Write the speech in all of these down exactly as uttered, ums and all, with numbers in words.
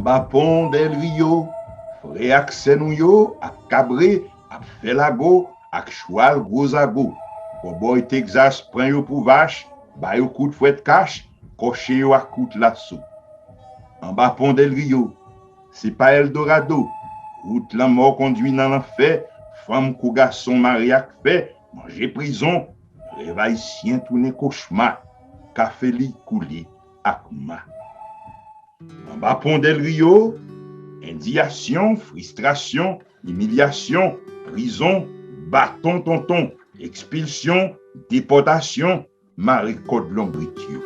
Anba pon Del Rio, frè ak sè nou yo ap kabre, ap fè lago ak chwal gwo zago. Kòbòy Tegzas pran yo pou vach, ba yo kout fwèt kach, kòche yo ak kout laso. Anba pon Del Rio, se pa Eldorado, wout lanmò kondui nan lanfè, fanm kou gason mare ak fè, manje prizon, rèv ayisyen tounen kochma, kafe li koule ak ma. Anba pon Del Rio, endiyasyon, fristrasyon, imilyasyon, prizon, baton tonton, ekspilsyon, depòtasyon, mare kòd lonbrit yo.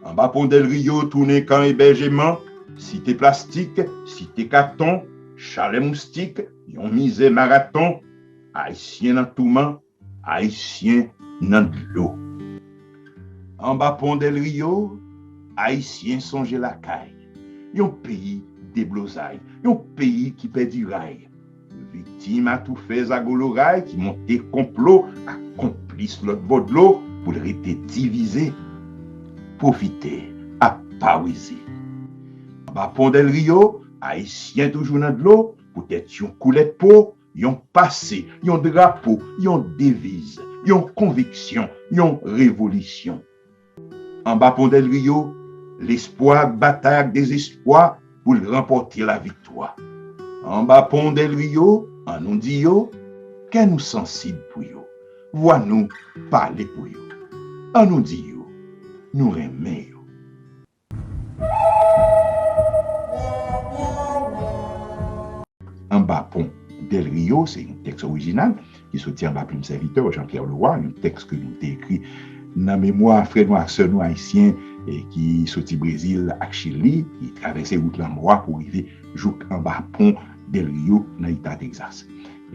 Anba pon Del Rio tounen kan ebèjeman, site plastik, site katon, chalè moustik, yon mizè maraton, ayisyen nan touman, ayisyen nan dlo. Anba pon Del Rio, ayisyen sonje lakay, yon peyi deblozay, yon peyi ki pèdi ray. Viktim atoufè zago loray ki monte konplo ak konplis lòt bò dlo pou l rete divize. Pwofitè ap paweze. Anba pon Del Rio, ayisyen toujou nan dlo, poutèt yon koulèt po, yon pase, yon drapo, yon deviz, yon konviksyon, yon revolisyon. Anba pon Del Rio, lespwa ap batay ak dezespwa pou l ranpòte laviktwa. Anba pon Del Rio, ann nou di yo, kè nou sansib pou yo, vwa nou pale pou yo. Ann nou di yo, nou renmen yo. Anba pon Del Rio, se yon tèks orijinal ki soti anba plim sèvitè Jean-Pierre Leroy, yon tèks ke nou te ekri nan memwa frè nou ak sè nou ayisyen e ki soti Brezil ak Chili, ki travèse wout lanmò a pou rive jouk anba pon Del Rio nan eta Tegzas.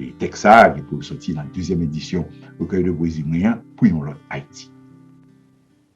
E tèks sa a gen pou l soti nan dezyèm edisyon Recueil de Poésie mwen an, Pou yon lòt Ayiti.